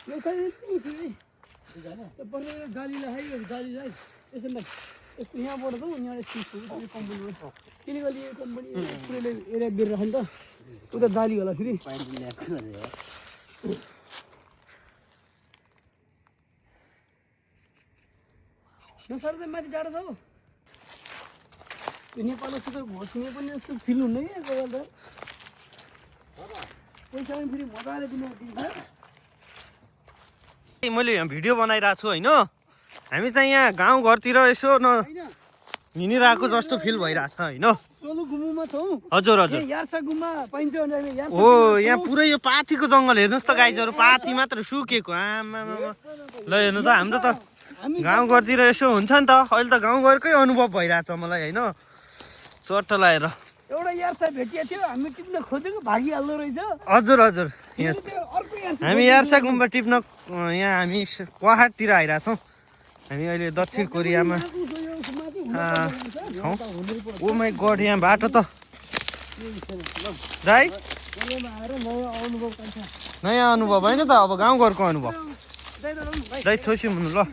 यो चाहिँ उस है त्यो पर्ने जालीलाई यसो भाइ यस्तो यहाँबाट त यहाँ सिस्टम कम्पनी हो किनकि यो कम्पनी पुरैले एरिया बेरेर नि त उता जाली होला फेरि यो सर चाहिँ माथि जाडो छ हो यो नेपालसित घोसिने पनि यस्तो फिल हुन्न कि गोवाल त पैसा पनि फेरि मजाले दिन्छ मैले यहाँ भिडियो बनाइरहेको छु होइन हामी चाहिँ यहाँ गाउँघरतिर यसो हिँडिरहेको जस्तो फिल भइरहेछ होइन सोलु गुम्बामा छौँ हजुर हजुर यार्सा गुम्बा पाइन्छ भने हो यहाँ पुरै यो पातीको जङ्गल हेर्नुहोस् त गाइजहरू पाती मात्र सुकेको आमा ल हेर्नु त हाम्रो त गाउँघरतिर यसो हुन्छ नि त अहिले त गाउँघरकै अनुभव भइरहेछ मलाई होइन चट्ट लगाएर एउटा यार्सा भेटिया थियो हामी टिप्न खोजेको भागिहाल्दो रहेछ हजुर हजुर यहाँ अर्को यार्सा हामी यार्सा गुम्बा टिप्न यहाँ हामी पहाडतिर आइरहेछौँ हामी अहिले दक्षिण कोरियामा छौँ ओ माई गड यहाँ बाटो त दाइ नयाँ अनुभव होइन त अब गाउँघरको अनुभव दाइ छोसी हुनु ल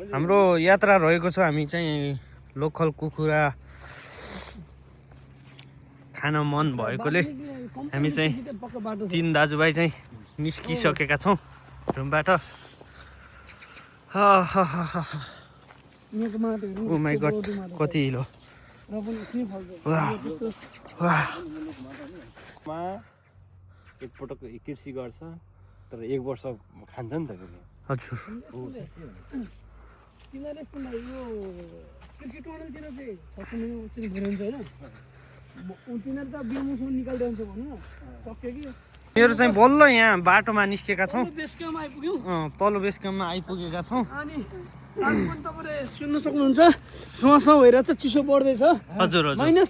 हाम्रो यात्रा रहेको छ हामी चाहिँ लोकल कुखुरा खान मन भएकोले हामी चाहिँ तीन दाजुभाइ चाहिँ निस्किसकेका छौँ रुमबाट ओ माई गड कति हिलो एकपटक कृषि गर्छ तर एक वर्ष खान्छ नि त हजुर तिनीहरूले यो कृषि टनलतिर चाहिँ फर्स्टमा चाहिँ घुराउँछ होइन तिनीहरू त बिउसम्म निकालिरहन्छ भन्नु सक्यो कि मेरो चाहिँ बल्ल यहाँ बाटोमा निस्केका छौँ बेस क्याम्प आइपुग्यौँ तल्लो बेस क्याम्पमा आइपुगेका छौँ अनि पनि तपाईँले सुन्न सक्नुहुन्छ सुवास भइरहेछ चिसो बढ्दैछ हजुर हजुर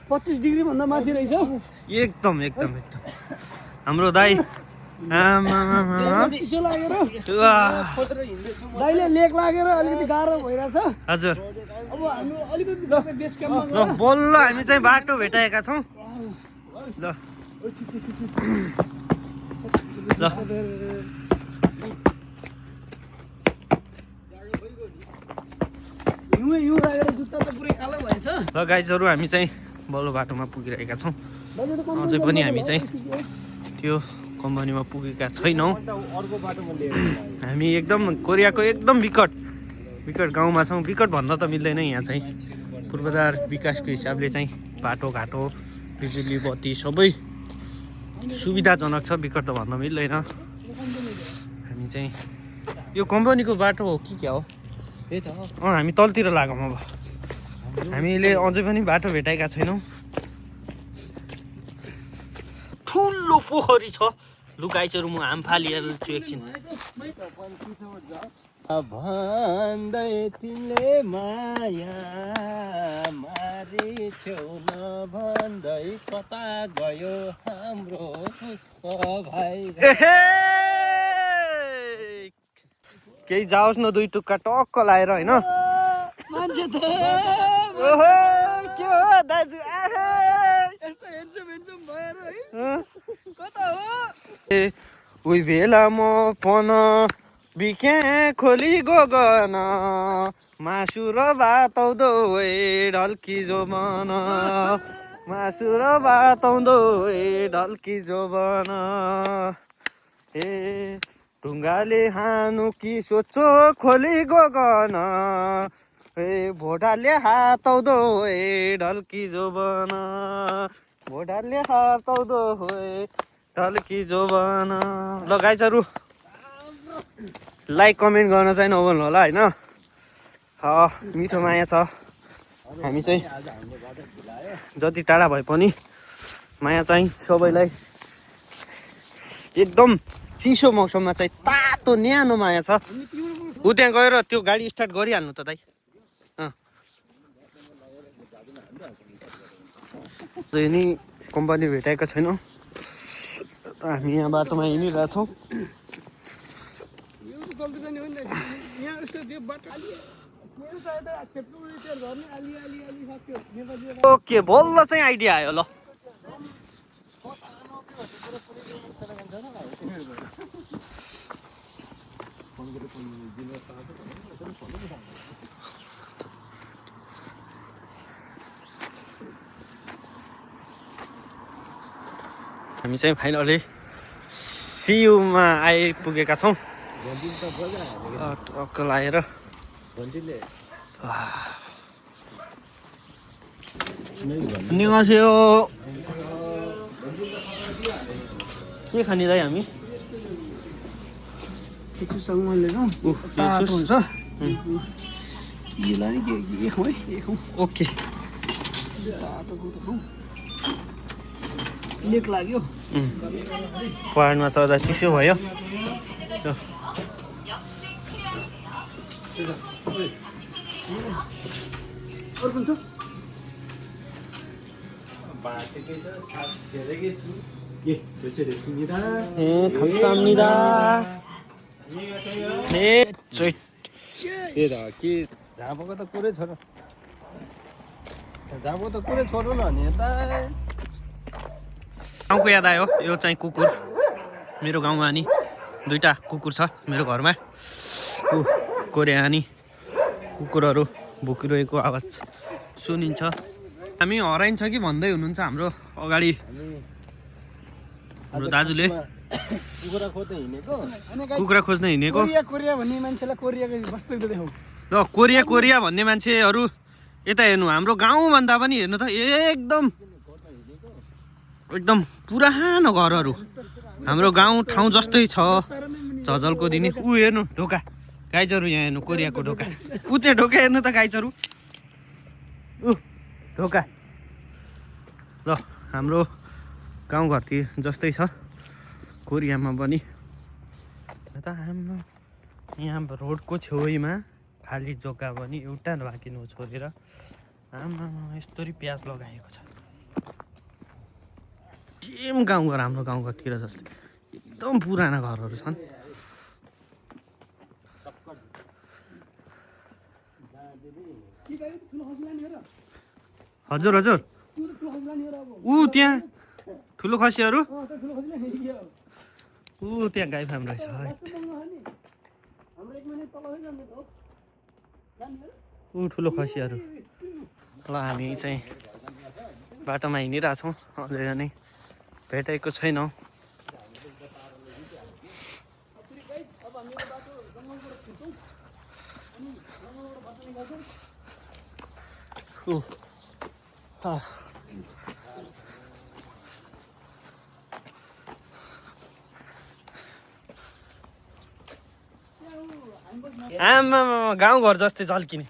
-25 डिग्री भन्दा माथि रहेछ एकदम एकदम एकदम हाम्रो दाइ चिसो लागेर दाइले लेक लागेर अलिकति गाह्रो भइरहेछ हजुर अब हामी अलिकति बेस क्याम्पमा बल्ल हामी चाहिँ बाटो भेटाएका छौँ ल ल हिउँ लागेर जुत्ता त पुरै कालो भएछ ल गाइजहरू हामी चाहिँ बल्ल बाटोमा पुगिरहेका छौँ अझै पनि हामी चाहिँ त्यो कम्पनीमा पुगेका छैनौँ हामी एकदम कोरियाको एकदम विकट गाउँमा छौँ विकट भन्न त मिल्दैन यहाँ चाहिँ पूर्वाधार विकासको हिसाबले चाहिँ बाटोघाटो बिजुली बत्ती सबै सुविधाजनक छ विकट त भन्न मिल्दैन हामी चाहिँ यो कम्पनीको बाटो हो कि क्या हो हामी तलतिर लागौँ अब हामीले अझै पनि बाटो भेटाएका छैनौँ ठुलो पोखरी छ लुकाइचहरू म हाम फालिएर छु एकछिन भन्दै तिमीले माया मारिछौ न भन्दै कता गयो हाम्रो पुष्प भाइ केही जाओस् न दुई टुक्का टक्क लाएर होइन मान्छे त के हो दाजु यस्तो हेन्सम भएर है कता हो उही बेला म पन बिके खोली गगन मासु र भात आउँदो ढल्की जोबन मासु र भात आउँदो ढल्की जोबन ए ढुङ्गाले हानु कि सोचो खोली गगन ए भोटाले हात आउँदो ढल्की जोबन भोटाले हात आउँदो ढल्की जोबन ल गाइजहरू लाइक कमेन्ट गर्न चाहिँ नभन्नु होला होइन मिठो माया छ हामी चाहिँ जति टाढा भए पनि माया चाहिँ सबैलाई एकदम चिसो मौसममा चाहिँ तातो न्यानो माया छ ऊ त्यहाँ गएर त्यो गाडी स्टार्ट गरिहाल्नु त दाइ नि कम्पनी भेटाएका छैनौँ हामी यहाँ बाटोमा हिँडिरहेछौँ यहाँ यस्तो त्यो बाटो मेरो चाहिँ यता खेतको रिपेयर गर्ने अलि सक्यो नेपाली ओके बल्ल चाहिँ आइडिया आयो ल हामी चाहिँ फाइनली सियुमा आइपुगेका छौँ ट्रक लाएर 안녕하세요 के खाने दाइ हामी एकछिनसँग मैले तातो हुन्छ के लाने के खाउँ है के खाउँ ओके तातोको त खाउँ लेक लाग्यो पहाडमा चढ्दा चिसो भयो अर्को छ 네, 감사합니다. 네, 저희 झाँपोको त कुरै छोड झाँपो त कुरै छोड्नु न नि यता गाउँको याद आयो यो चाहिँ कुकुर मेरो गाउँमा अनि दुईटा कुकुर छ मेरो घरमा कोरियानी कुकुरहरू भुकिरहेको आवाज सुनिन्छ हामी हराइन्छ कि भन्दै हुनुहुन्छ हाम्रो अगाडि हाम्रो दाजुले कुखुरा खोज्न हिँडेको कोरिया भन्ने मान्छेलाई कोरियाको वास्तविकता देखाउ ल कोरिया भन्ने मान्छेहरू यता हेर्नु हाम्रो गाउँभन्दा पनि हेर्नु त एकदम पुरानो घरहरू हाम्रो गाउँ ठाउँ जस्तै छ झझल्को दिने ऊ हेर्नु ढोका गाईचरू यहाँ हेर्नु कोरियाको ढोका ऊ त्यो ढोका हेर्नु त गाईचरू ऊ ढोका ल हाम्रो गाउँघरतिर जस्तै छ कोरियामा पनि यता हाम्रो यहाँ रोडको छेउमा खाली जग्गा पनि एउटा बाँकी छोडेर आमा यस्तरी प्याज लगाएको छ सेम गाउँघर हाम्रो गाउँघरतिर जस्तै एकदम पुराना घरहरू छन् हजुर हजुर ऊ त्यहाँ ठुलो खसीहरू ऊ त्यहाँ गाई फार्म रहेछ ऊ ठुलो खसीहरू ल हामी चाहिँ बाटोमा हिँडिरहेछौँ अझै नै भेटेको छैनौँ आमा गाउँघर जस्तै झल्किने